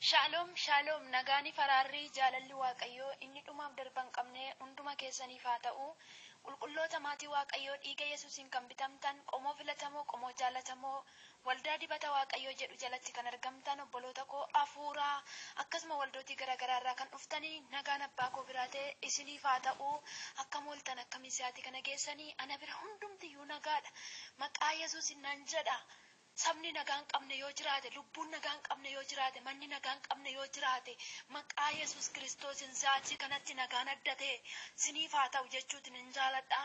Shaaloom shaaloom, nagaanii faraarrii jaalalli Waaqayyoo inni dhumaaf darban qabne hunduma keessaniif haa ta'u. Qulqulloota maatii Waaqayyoo, dhiiga Yesuusiin kan bitamtan, qomoo filatamoo, qomoo jaalatamoo, waldaa Dibata Waaqayyoo jedhu jalatti kan argamtan, obboloota koo afuuraa, akkasuma waldootii garaagaraa irraa kan dhuftanii, nagaan abbaa koo biraa ta'e isiniif haa ta'u. Akkam ooltan? Akkamii sa'aatii kana geessanii? Ana bira hundumtiyyuu nagaadha, maqaa Yesuusin nan jedha. Sabni nagaan qabne yoo jiraate, lubbuun nagaan qabne yoo jiraate, manni nagaan qabne yoo jiraate, maqaa Yesuus Kiristoosin sa'aatii kanatti nagaan adda ta'e siniif haa ta'u jechuutiin hin jaaladha.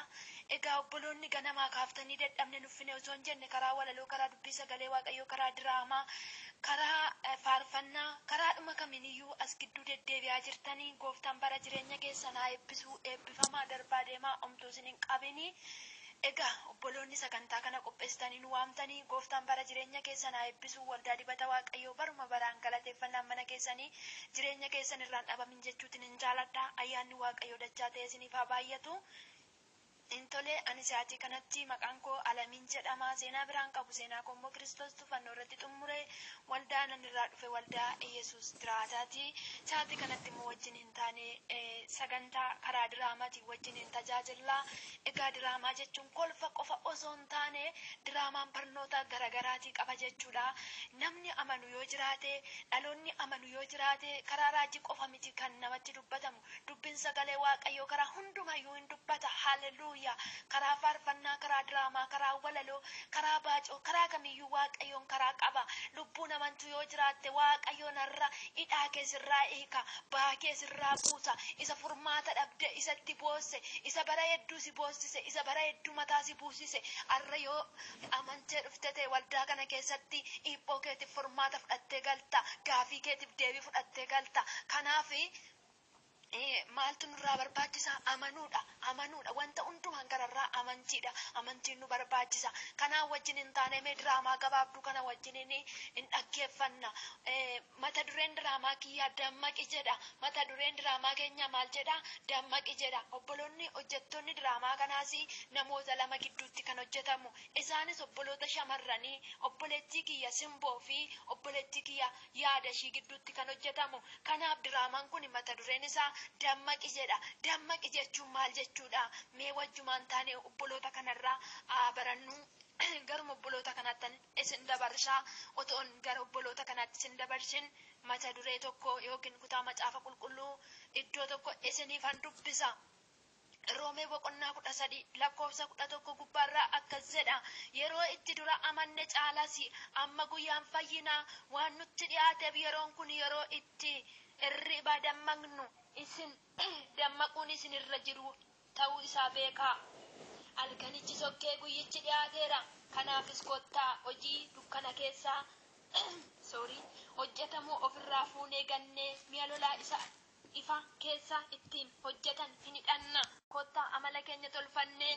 Egaa obboloonni, ganamaa kaaftanii dadhabne, nuffine osoo hin jenne, karaa walaloo, karaa dubbii sagalee Waaqayyoo, karaa diraamaa, karaa faarfannaa, karaadhuma kamiiniyyuu as gidduu deddeebi'aa jirtanii, Gooftaan bara jireenya keessan haa eebbisuu. Eebbifamaa, darbaa deemaa, omtuu isin hin qabinii. Egaa obboloonni sagantaa kana qopheessitanii nu waamtanii, Gooftaan bara jireenya keessan haa eebbisuu. Waldaa Dibata Waaqayyoo baruma baraan galateeffannaan mana keessanii jireenya keessan irraan dhabamin jechuutiin hin jaaladha. Ayyaanni Waaqayyoo dachaa ta'e isiniif haa baay'atu. Intolee, ani sa'aatii kanatti maqaan koo Alamiin jedhama. Seenaa biraan qabu, seenaa koo immoo Kiristoos fannoo irratti xumure. Waldaa nan irraa dhufe waldaa Yesuus jiraataati. Sa'aatii kanatti immoo wajjin hin taane sagantaa karaa diraamaatiin wajjin hin tajaajilla. Egaa diraamaa jechuun kolfa qofa osoo hin taane, diraamaan barnoota garaagaraatii qaba jechuudha. Namni amanu yoo jiraate, dhaloonni amanu yoo jiraate, karaa raajii qofa miti kan namatti dubbatamu. Dubbiin sagalee Waaqayyoo karaa hundumayyuu hin dubbata. Haleluuyaa! Karaa faarfannaa, karaa diraamaa, karaa walaloo, karaa baacoo, karaa kamiyyuu Waaqayyoon karaa qaba. Lubbuun amantuu yoo jiraatte, Waaqayyoon har'a hidhaa kee sirraa hiika, ba'aa kee sirraa buusa. Isa furmaata dhabde, isatti boosse, isa bara hedduu si boossise, isa bara hedduu mataa si buusise, har'a yoo amantee dhufte ta'e, waldaa kana keessatti dhiiphoo keetiif furmaata fudhattee galta, gaafii keetiif deebii fudhattee galta. Kanaaf maaltu nurraa barbaachisa? Amanuudha, amanuudha. Wanta hundumaan gararraa amantiidha, amantiin nu barbaachisa. Kanaan wajjin hin taane, mee diraamaa gabaabduu kana wajjin hin dhaggeeffanna. Mata dureen diraamaa kiyyaa "Dammaqi" jedha. Mata dureen diraamaa keenya maal jedha? "Dammaqi" jedha. Obboloonni hojjettoonni diraamaa kanaas namoota lama gidduutti kan hojjetamu. Isaanis obboloota shamarranii, obboleettii kiyya Simboo fi obboleettii kiyya Yaada ishii gidduutti kan hojjetamu. Kanaaf diraamaan kun mata dureen isaa "Dammaqi" jedha. Dammaqi jechuun maal jechuudha? Mee wajjumaan taane obboloota kanarraa haa barannu. Garuma obboloota kanaatti isin dabarsaa. Otoon gara obboloota kanaatti isin dabarsin, mata duree tokko yookiin kutaa Macaafa Qulqulluu iddoo tokko isiniifan dubbisa. Roomee boqonnaa 13 lakkoofsa 11 gubbaarraa akkas jedha: "Yeroo itti dura amanne caalas amma guyyaan fayyinaa waan nutti dhiyaateef, yeroon kun yeroo itti irriba dammaqnu, isin dammaquun isin irra jiru ta'uu isaa beekaa. Halkanichi sokkee, guyyichi dhiyaateera. Kanaafis kottaa hojii dukkana keessaa, sorry, hojjetamuu ofirraa fuunee gannee, mi'a lolaa isa ifa keessa ittiin hojjetan hin hidhanna. Kottaa amala keenya tolfannee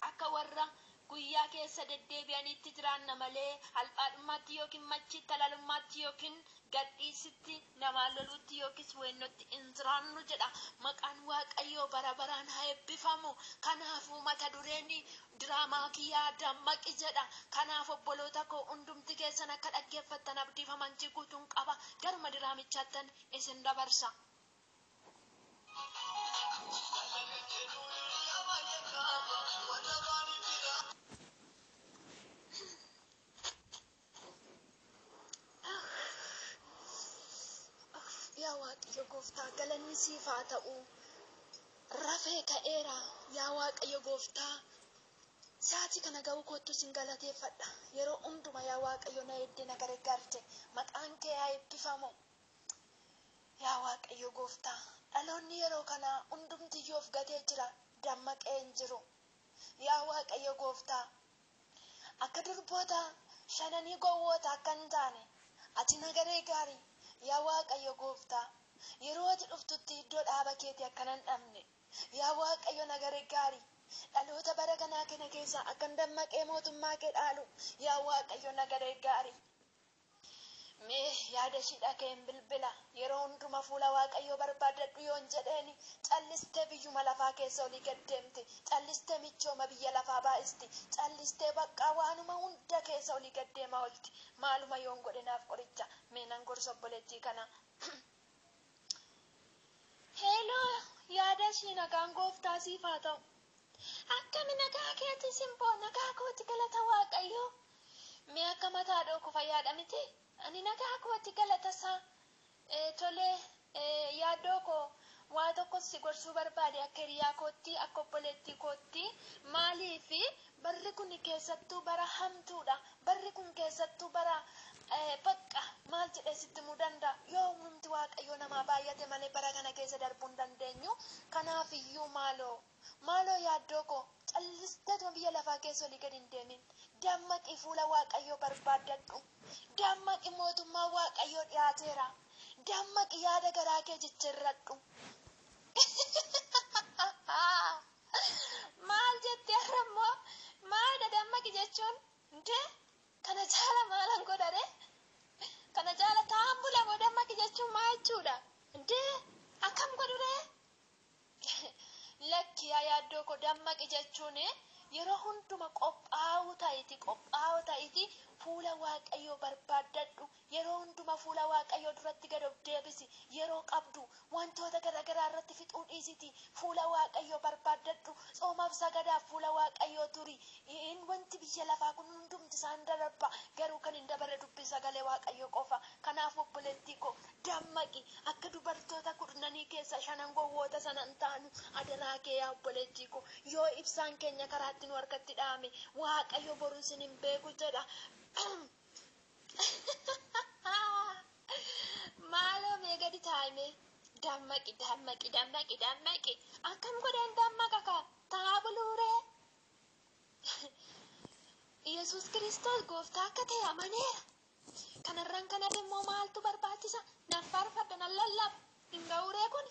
akka warra guyyaa keessa deddeebi'aniitti jiraanna malee, alphaadhummaatti yookiin machiitti, halalummaatti yookiin gadhiisitti, namaan loluutti yookiis weennotti hin jiraannu" jedha. Maqaan Waaqayyoo bara baraan haa eebbifamu. Kanaafuu mata dureen diraamaa kiyyaa "Dammaqi" jedha. Kanaaf obboloota koo, hundumti keessan akka dhaggeeffattan abdiif amantii guutuun qaba. Garuma diraamichaattan isin dabarsa. Yaa Waaqayyo Gooftaa, galanni siif haa ta'u. Rafee ka'eera. Yaa Waaqayyo Gooftaa, sa'aatii kana ga'uu kottu sin galateeffadha. Yeroo hunduma yaa Waaqayyo na eegde, na gargaarte. Maqaan kee haa eebbifamu. Yaa Waaqayyo Gooftaa, Dhaloonni yeroo kanaa hundumtiyyuu of gatee jira, dammaqee hin jiru. Yaa Waaqayyo gooftaa, akka durboota shananii gowwoota akka hin taane ati nagaree gaarii. Yaa Waaqayyo gooftaa, yeroo ati dhuftutti iddoo dhaaba keetii akkana hin dhabne. Yaa Waaqayyo nagaree gaarii, dhaloota bara kanaa kana keessa akkan dammaqee mootummaa kee dhaalu. Yaa Waaqayyo nagaree gaarii. Mee yaada ishii dhaga'een bilbila. Yeroo hunduma fuula Waaqayyoo barbaadadhu yoon jedheeni callistee biyyuma lafaa keessa olii gad deemti. Callistee michooma biyya lafaa baay'isti. Callistee baqqaa waanuma hunda keessa olii gad deemaa oolti. Maaluma yoon godhe naaf qoricha. Mee nan gorsa obboleettii kana. Heeloo, yaada ishii, nagaan gooftaa siif haa ta'u. Akkami, nagaa keeti simboo? Nagaa kooti, galata Waaqayyoo. Mee akka mataa dhooku fayyaadha miti? Ani nagaa kooti, galata isaa. Tolee, yaaddoo koo waa tokko si gorsuu barbaade akka hiriyaa kootti, akka obboleettii kootti. Maaliifi barri kun keessattuu bara hamtuudha. Barri kun keessattuu bara bakka maal jedhee sitti himuu danda'a? Yoo humti Waaqayyoo namaa baay'ate malee bara kana keessa darbuu hin dandeenyu. Kanaaf iyyuu maaloo maaloo yaaddoo koo, callisteetuma biyya lafaa keessa olii gad hin deemin. Dammaqii fuula Waaqayyoo barbaaddadhu. Dammaqi, mootummaa Waaqayyoo dhiyaateera. Dammaqi, yaada garaa kee jijjiirradhu. Maal jettee har'ammoo? Maalidha dammaqi jechuun? Ndee, kana caala maalan godhare? Kana caala ta'an bula moo? Dammaqi jechuun maal jechuudha? Ndee, akkam godhure? Lakki yaa yaaddoo koo, dammaqi jechuun yeroo hunduma qophaa'uu ta'iti, qophaa'uu ta'iti, fuula Waaqayyoo barbaaddadhu. Yeroo hunduma fuula Waaqayyoo duratti gad of deebisi. Yeroo qabdu wantoota garaagaraa irratti fixuu dhiisiti. Fuula Waaqayyoo barbaaddadhu. Tsoomaaf sagadaaf fuula Waaqayyoo turi. In wanti biyya lafaa kun hundumti isaan darba, garuu kan hin dabarre dubbii sagalee Waaqayyoo qofa. Kanaaf obboleettii koo, dammaqi. Akka dubartoota kurnanii keessa shanan gowwoota sana hin taanu adaraa kee yaa obboleettii koo. Yoo ibsaan keenya karaatti nu harkatti dhaame, Waaqayyo boru isin hin beeku jedha. Maaloo mee gadi taa'ime. Dammaqi, dammaqi, dammaqi, dammaqi. Akkam godhan dammaqa ka taa buluuree? Yesuus Kiristoos gooftaa akka ta'e amaneera. Kanarraan kan hafe immoo maaltu barbaachisa? Nan faarfadha, nan lallaba. Hin ga'uuree kun?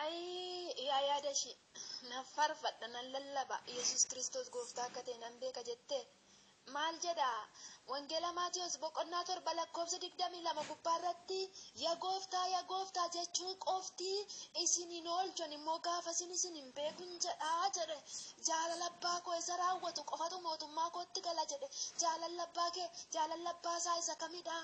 Ayi yaa yaada ishii, nan faarfadha, nan lallaba, Yesuus Kiristoos gooftaa akka ta'e nan beeka jettee. Maal jedha? Wangeela Maatiyos boqonnaa 7 lakkoofsa 22 gubbaa irratti, "Yaa gooftaa, yaa gooftaa jechuun qofti isin hin oolchan immoo gaafa isin hin beekun jedhaa" jedhe. Jaalala abbaa koo isa raawwatu qofatu mootummaa kootti gala jedhe. Jaalalli abbaa kee, jaalalli abbaa isaa isa kamidha?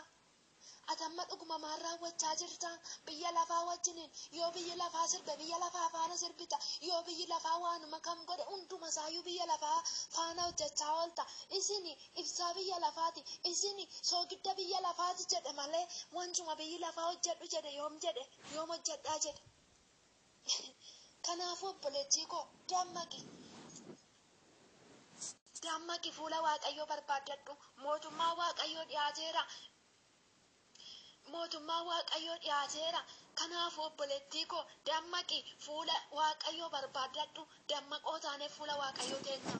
Ati amma dhuguma maal raawwachaa jirta? Biyya lafaa wajjiniin yoo biyyi lafaa sirbe biyya lafaa faana sirbita. Yoo biyyi lafaa waanuma kam godhe hunduma isaayyuu biyya lafaa faana hojjechaa oolta. Isin ibsaa biyya lafaati. Isin soogidda biyya lafaati jedhe malee wantuma biyyi lafaa hojjedhu jedhe yoom jedhe? Yoom hojjedhaa jedhe? Kanaafuu obboleettii koo, dammaqi. Dammaqi, fuula Waaqayyoo barbaaddadhu. Mootummaa Waaqayyoo dhiyaateera. Mootummaa Waaqayyoo dhiyaateera. Kanaafuu obboleettii koo, dammaqi, fuula Waaqayyoo barbaaddadhu. Dammaqoo taanee fuula Waaqayyoo teenya.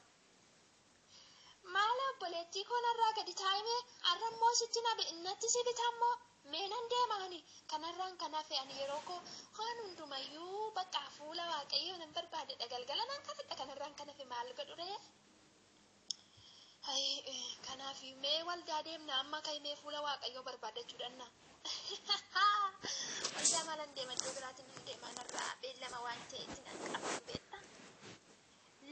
Maala obboleettii koo, narraa gadi taa'ime. Har'ammoo sitti na natti si bitammoo? Mee nan deema ani. Kanarraan kan hafe ani yeroo koo waan hundumayyuu bakka fuula Waaqayyoo nan barbaadedha. Galgala nan kadhadha. Kanarraan kan hafe maal godhu ree? Kanaaf mee waldaa deemna amma ka'imee fuula Waaqayyoo barbaadachuu danna. Waldaa maalan deema? Iddoo biraatiin nan deema, narraa beellama waan ta'etti nan qabu beekta.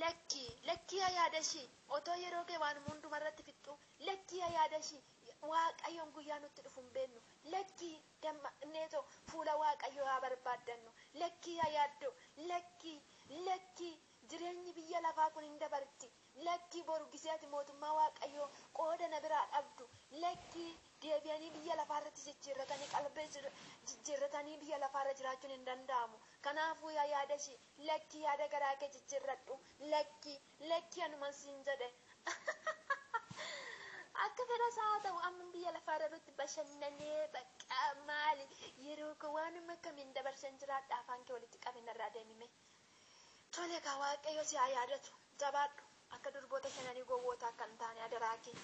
Lakki, lakki yaa yaada ishii, otoo yeroo kee waan hundumarratti fixxu, lakki yaa yaada ishii, Waaqayyoon guyyaa nutti dhufu hin beeknu. Lakki, dammaqneetoo fuula Waaqayyoo haa barbaaddannu. Lakki yaa yaaddoo, lakki, lakki, jireenyi biyya lafaa kun hin dabarti. Lakki, boru gisee ati mootummaa Waaqayyoo qooda na biraa dhabdu. Lakki. Deebi'anii biyya lafaarratti jijjiirratanii qalbii jijjiirratanii biyya lafaarra jiraachuun hin danda'amu. Kanaafuu yaa yaada ishii lakki yaada garaa kee jijjiirradhu lakki lakki anuman siin jedhe. Akka fedha isaa haa ta'u amma biyya lafaarra irratti bashannanee bakka maali yeroo koo waanuma akkamiin dabarsan jiraadha afaan kee walitti qabinarraa deemime. Tole kaa Waaqayyo si haa yaadatu jabaadhu akka durboota shananii gowwootaa kan taane adaraa kee.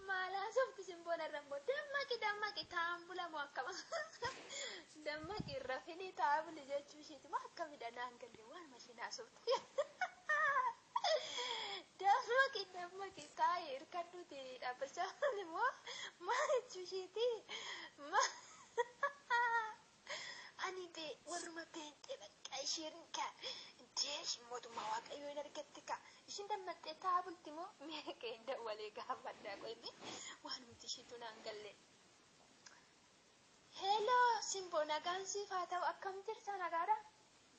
Maalaa softi simboon irra immoo dammaqi dammaqi ta'an bulamu akkama dammaqi irra finii ta'a buli jechuu ishiiti maa akkamidha naan galle waan mashinaa softi dammaqi dammaqi taa'e hirkadhuuti dhaabbachaa immoo maal jechuu ishiiti ani bee warruma beenxee bakka isheen ka deesh mootummaa waaqayyoo hin argatti ka ishiin dammaqxee ta'a bulti moo meeqa hin dawwalee gaafadhaa qoyme waan nuti ishiitu naan galle. Heeloo simboo nagaan siif haa ta'u akkam jirta nagaadha?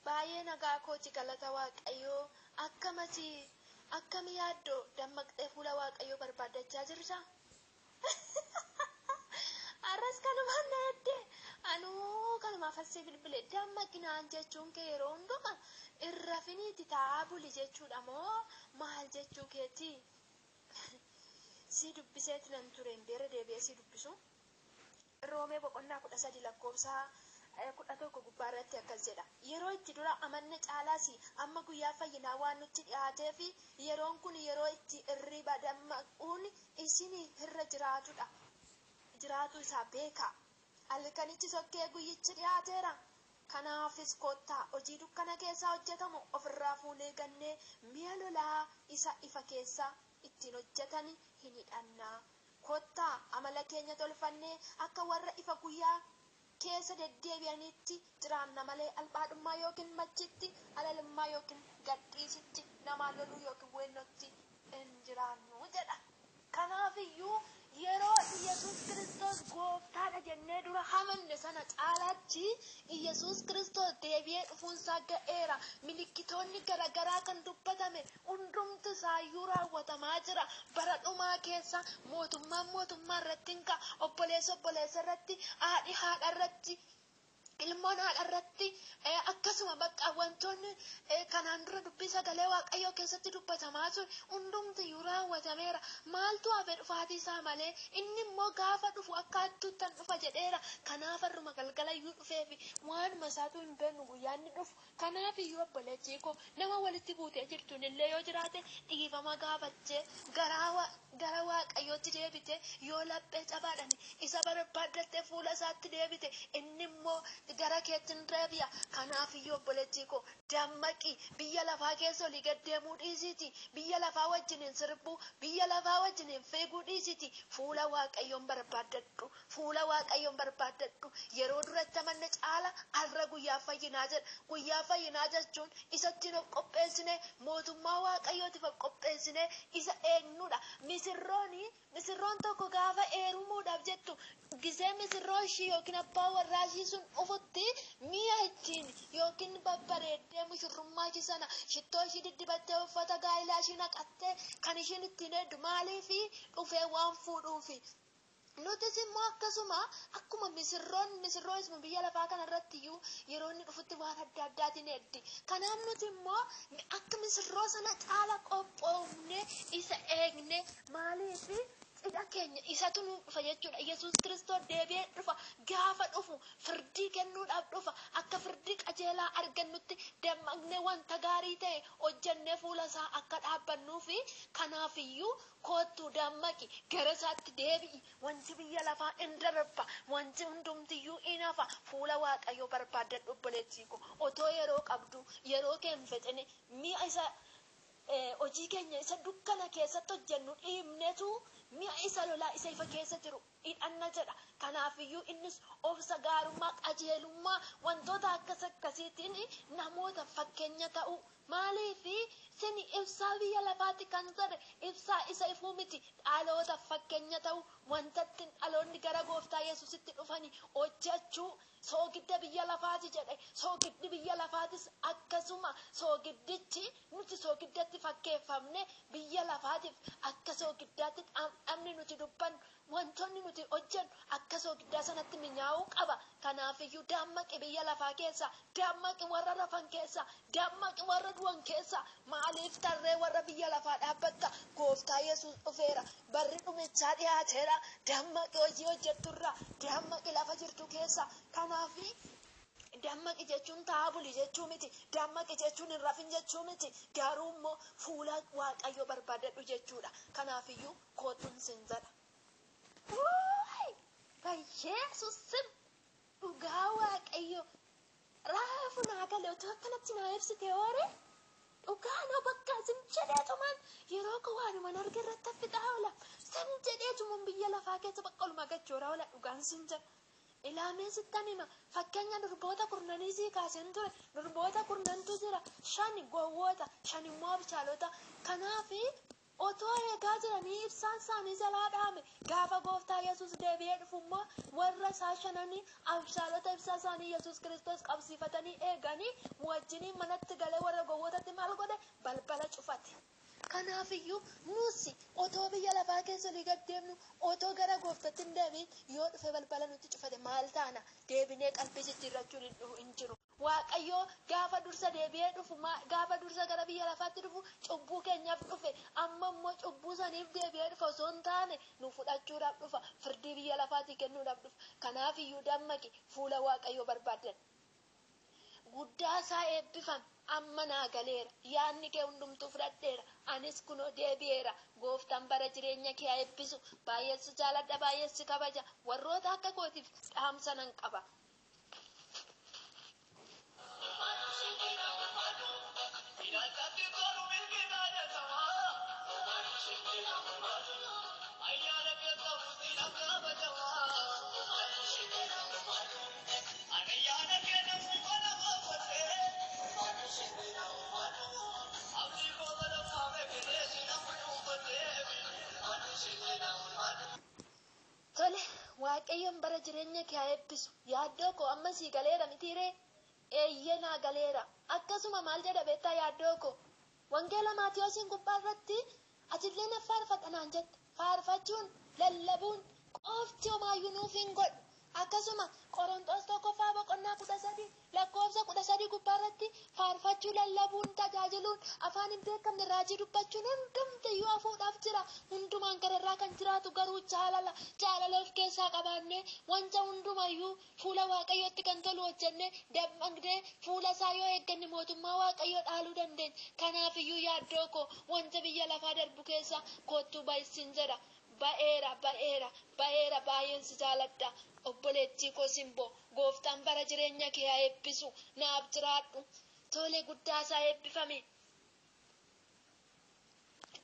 Baay'ee nagaa kooti galata waaqayyoo akkamati akkami yaaddoo dammaqxee fuula waaqayyoo barbaaddachaa jirta? Arras kanumaan na yaadde anuu kanumaaf asii bilbile dammaqinaan jechuun kee yeroo hundumaa irra finiiti taa'aa buli jechuudha moo maal jechuu keeti? Si dubbiseeti nan ture hin beera deebi'ee si dubbisu. Roomee boqonnaa 13 lakkoofsa 11 gubbaa irratti akkas jedha. Yeroo itti dura amanne caalaas amma guyyaa fayyinaa waan nutti dhiyaatee fi yeroon kun yeroo itti irriba dammaquun isin irra jiraatudha. Jiraatu isaa beeka. Halkanichi sokkee guyyichi dhiyaateera. Kanaafis kottaa hojii dukkana keessaa hojjetamu ofirraa fuunee gannee mi'a lolaa isa ifa keessa ittiin hojjetan hin hidhannaa. Kottaa amala keenya tolfannee akka warra ifa guyyaa keessa deddeebi'anitti jiraanna malee albaadhummaa yookiin machitti alalummaa yookiin gadhiisitti namaan loluu yookiin weennootti hin jiraannu jedha. Kanaafiyyuu yeroo Iyyasuus Kiristoos gooftaadha jennee dura amanne sana caalaatti Iyyasuus Kiristoos deebi'ee dhufuunsaa ga'eera. Milikkitoonni garaagaraa kan dubbatame hundumti isaayyuu raawwatamaa jira. Bara dhumaa keessa mootummaan mootummaa irratti hin ka'a. Obboleessa obboleessa irratti, haadhi haadha irratti, ilmoon haadha irratti akkasuma bakka wantoonni kanaan dura dubbii sagalee waaqayyoo keessatti dubbatamaa ture hundumti iyyuu raawwatameera. Maaltu hafe dhufaatii isaa malee inni immoo gaafa dhufu akka hattuuttan dhufa jedheera. Kanaaf har'uma galgala iyyuu dhufeefi waanuma isaatu hin beeknu guyyaa inni dhufu. Kanaaf iyyuu obboleettii koo nama walitti buutee jirtuun illee yoo jiraate dhiifama gaafachee gara waaqayyootti deebite yoo laphee cabaadhaan isa barbaaddattee fuula isaatti deebite inni immoo gara keetti hin deebi'a. Kanaaf iyyuu obboleettii koo dammaqi biyya lafaa keessa olii gad deemuu dhiisiiti. Biyya lafaa wajjin hin sirbuu, biyya lafaa wajjin hin fiiguu dhiisiiti. Fuula waaqayyoon barbaaddadhu, fuula waaqayyoon barbaaddadhu. Yeroo duratti amanne caala har'a guyyaa fayyinaa jedha. Guyyaa fayyinaa jechuun isatti of qopheessine mootummaa waaqayyootiif of qopheessine isa eegnudha. Misirroon tokko gaafa heerumuudhaaf jettu gisee misirroo ishii yookiin abbaa warraa ishii sun dhufutti mi'a ittiin yookiin babbareeddee mushurrummaa ishii sana shittoo ishii diddibattee uffata gaa'ilaa ishii naqattee kan ishiin ittiin heeddu maaliifi dhufee waan fuudhuufi. Nutis immoo akkasuma akkuma misirroon misirroo isuma biyya lafaa kana irratti iyyuu yeroo inni dhufutti waan adda addaatiin heeddi. Kanaaf nuti immoo akka misirroo sana caala qophoofne isa eegne maaliifi cidha keenya isatu nu dhufa jechuudha. Yesuus Kiristoos deebi'ee dhufa. Gaafa dhufu firdii kennuudhaaf dhufa. Akka firdii qajeelaa argannutti dammaqnee wanta gaarii ta'e hojjannee fuula isaa akka dhaabbannuufi kanaafiyyuu koottuu dammaqi gara isaatti deebi'i. Wanti biyya lafaa hin darba. Wanti hundumtiyyuu hin hafa. Fuula waaqayyoo barbaaddadhu obboleettii koo. Otoo yeroo qabdu yeroo kee hin fixine mi'a isa hojii keenya isa dukkana keessatti hojjennu dhiibnetu Mi'a isa lolaa isa ifa keessa jiru hidhanna jedha. Kanaafiyyuu innis obsa, gaarummaa, qajeelummaa wantoota akkas akkasiitiin namoota fakkeenya ta'u. Maaliifi isin ibsaa biyya lafaatti kan jedhe ibsaa isa ifuu miti, dhaloota fakkeenya ta'u, wanta ittiin dhaloonni gara gooftaa Yesuusitti dhufani hojjechuu. Soogidda biyya lafaati jedhe. Soogiddi biyya lafaatis akkasuma soogiddichi nuti soogiddatti fakkeeffamne biyya lafaatiif akka soogiddaatti dhamdhamni nuti dubbannu, wantoonni nuti hojjennu akka soogiddaa sanatti minyaa'uu qaba. Kanaafiyyuu dammaqi biyya lafaa keessa, dammaqi warra rafan keessa, dammaqi warra du'an keessa. Maaliif tarree warra biyya lafaa dhaabbatta? Gooftaa Yesuus dhufeera. Barri dhumichaa dhiyaateera. Dammaqi hojii hojjetturra, dammaqi lafa jirtu keessa. Kanaafi dammaqi jechuun taa'aa buli jechuu miti. Dammaqi jechuun hin rafin jechuu miti. Garuu immoo fuula Waaqayyoo barbaadadhu jechuudha. Kanaafiyyuu kootuun sin jedha. Wuuyi! Yesuusin dhugaa Waaqayyo raafu naa gale otoo akkanatti naa ibsite hoore dhugaa na bakka sin jedheetumaan yeroo koo waanuman arge irratti fixaa oola. Sin jedheetumaan biyya lafaa keessa bakka olmaa gachooraa oola dhugaan sin jedha. Ilaamee sittan hima, fakkeenya durboota kurnanii sii kaaseen ture. Durboota kurnantu jira. 5 gowwoota, 5 immoo abshaalota. Kanaafi otoo eegaa jiranii ibsaan isaanii jalaa dhaame. Gaafa gooftaa Yesuus deebi'ee dhufu immoo warra isaa shananii abshaalota ibsaa isaanii Yesuus Kiristoos qabsiifatanii eeganii wajjiniin manatti galee warra gowwootatti maal godhe? Balbala cufate. Kanaafiyyuu nusi otoo biyya lafaa keessa olii gad deemnu, otoo gara gooftaatti hin deebiin yoo dhufe balbala nutti cufate maal taana? Deebinee qalbii jijjiirrachuun hin jiru. Waaqayyoo gaafa dursa deebi'ee dhufu, gaafa dursa gara biyya lafaatti dhufu cubbuu keenyaaf dhufe. Amma immoo cubbuu saniif deebi'ee dhufa osoo hin taane nu fudhachuudhaaf dhufa, firdii biyya lafaatii kennuudhaaf dhufa. Kanaafiyyuu dammaqi, fuula Waaqayyoo barbaadan. Guddaa isaa eebbifame. Amma naa galeera. Yaadni kee hundumtuu fudhadheera. Anis kunoo deebi'eera. Gooftaan bara jireenya kee haa eebbisu. Baay'ee si jaaladha, baay'ee si kabaja. Warroota akka kootiif dhaamsa nan qaba. Tole, Waaqayyoon bara jireenya kee haa eebbisu. Yaaddoo koo amma sii galeera mitiiree? Eeyyee naa galeera. Akkasuma maal jedha beektaa yaaddoo koo? Wangeela Maatiyoosiin gubbaa irratti atillee na faarfadha naan jette. Faarfachuun, lallabuun qofti homaayyuu nuuf hin godhu. Akkasuma Qorontos 1ffaa boqonnaa 13 lakkoofsa 13 gubbaa irratti faarfachuu, lallabuun, tajaajiluun, afaan hin beekamne raajii dubbachuun hundumtiyyuu hafuudhaaf jira. Hundumaan gararraa kan jiraatu garuu jaalala. Jaalala of keessaa qabaannee wanta hundumayyuu fuula Waaqayyootti kan tolu hojjennee dammaqnee fuula isaa yoo eegganne mootummaa Waaqayyoo dhaaluu dandeenya. Kanaafiyyuu yaaddoo koo wanta biyya lafaa darbu keessa kottuu ba'isin jedha. Ba'eera, ba'eera, ba'eera, baay'een si jaaladha. Obboleettii koo Simboo, gooftaan bara jireenya kee haa eebbisu. Naaf jiraadhu. Tole, guddaa isaa eebbifame.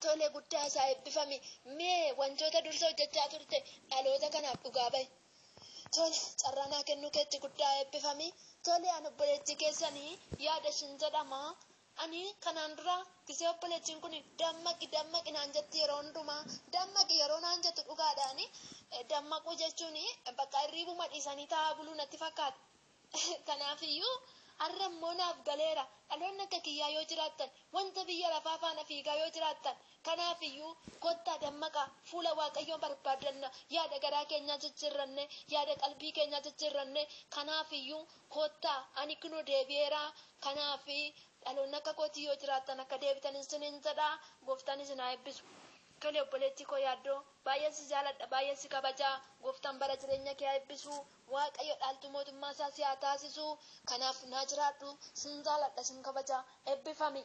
Tole, guddaa isaa eebbifame. Mee wantoota dursa hojjechaa turte dhaloota kanaaf dhugaa ba'i. Tole, carraa naa kennuu keetti guddaa eebbifami. Tole, ani obboleettii keessanii yaada ishin jedhama. Ani kanaan dura gisee obboleettiin kun dammaqi dammaqi naan jetti yeroo hundumaa. Dammaqi yeroo naan jettu dhugaadhaani. Dammaquu jechuun bakka hirribuma dhiisanii taa'aa buluu natti fakkaata. Kanaafiyyuu har'a immoo naaf galeera. Dhaloonni akka kiyyaa yoo jiraattan, wanta biyya lafaa faana fiigaa yoo jiraattan, kanaafiyyuu kottaa dammaqaa, fuula Waaqayyoon barbaaddanna, yaada garaa keenyaa jijjiirranne, yaada qalbii keenyaa jijjiirranne. Kanaafiyyuu kottaa, ani kunoo deebi'eera. Kanaafi dhaloonni akka kootii yoo jiraattan akka deebitan isiniin jedha. Gooftaan isin haa eebbisu. Tole, obboleettii koo yaaddoo, baay'een si jaaladha, baay'een si kabajaa. Gooftaan bara jireenya kee haa eebbisu. Waaqayyo dhaaltuu mootummaa isaa si haa taasisu. Kanaaf naa jiraadhu, sin jaaladha, sin kabajaa, eebbifami.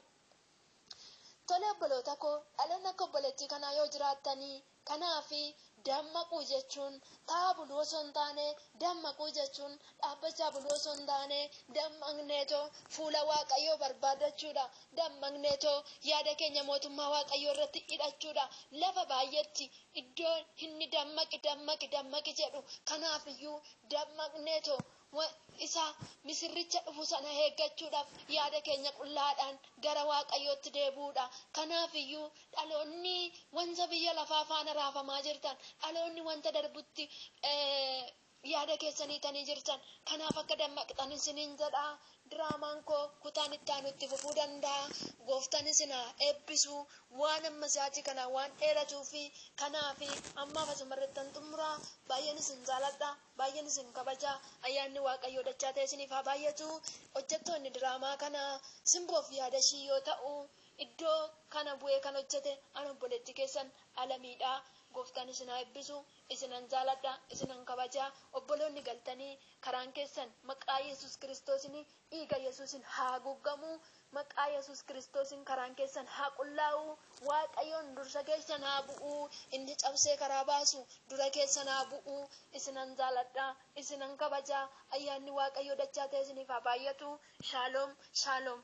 Tole, obboloota koo, dhaloonni akka obboleettii kanaa yoo jiraattanii, kanaafi Dammaquu jechuun taa'aa buluu osoo hin taane, dammaquu jechuun dhaabbachaa buluu osoo hin taane, dammaqneetoo fuula Waaqayyoo barbaadachuudha. Dammaqneetoo yaada keenya mootummaa Waaqayyoo irratti hidhachuudha. Lafa baay'eetti iddoo inni dammaqi dammaqi dammaqi jedhu, kanaafiyyuu dammaqneetoo isa misirricha dhufu sana eeggachuudhaaf yaada keenya qullaadhaan gara Waaqayyootti deebi'uudha. Kanaafiyyuu dhaloonni wanta biyya lafaa faana raafamaa jirtan, dhaloonni wanta darbutti yaada keessanii tanii jirtan, kanaaf akka dammaqxan isiniin jedha. Diraamaan koo kutaan itti aanu itti fufuu danda'a. Gooftaan isin haa eebbisu. Waan amma sa'aatii kana waan dheeratuu fi kanaaf ammaaf asuma irratti xumuraa. Baay'een isin jaaladha. Baay'een isin kabaja. Ayyaanni Waaqayyoo dachaa ta'e isiniif haa baay'atu. Hojjettoonni diraamaa kana Simboof Yaada ishii yoo ta'u, iddoo kana bu'ee kan hojjete an obboleettii keessan Alamiidha. Gooftaan isin haa eebbisu. Isinan jaaladha. Isinan kabaja. Obboloonni galtanii karaan keessan maqaa Yesuus Kiristoosiin dhiiga Yesuusin haa haguuggamu. Maqaa Yesuus Kiristoosiin karaan keessan haa qullaa'u. Waaqayyoon dursa keessan haa bu'u. Inni cabsee karaa baasu dura keessan haa bu'u. Isinan jaaladha. Isinan kabaja. Ayyaanni Waaqayyoo dachaa ta'e isiniif haa baay'atu. Shaaloom, shaaloom.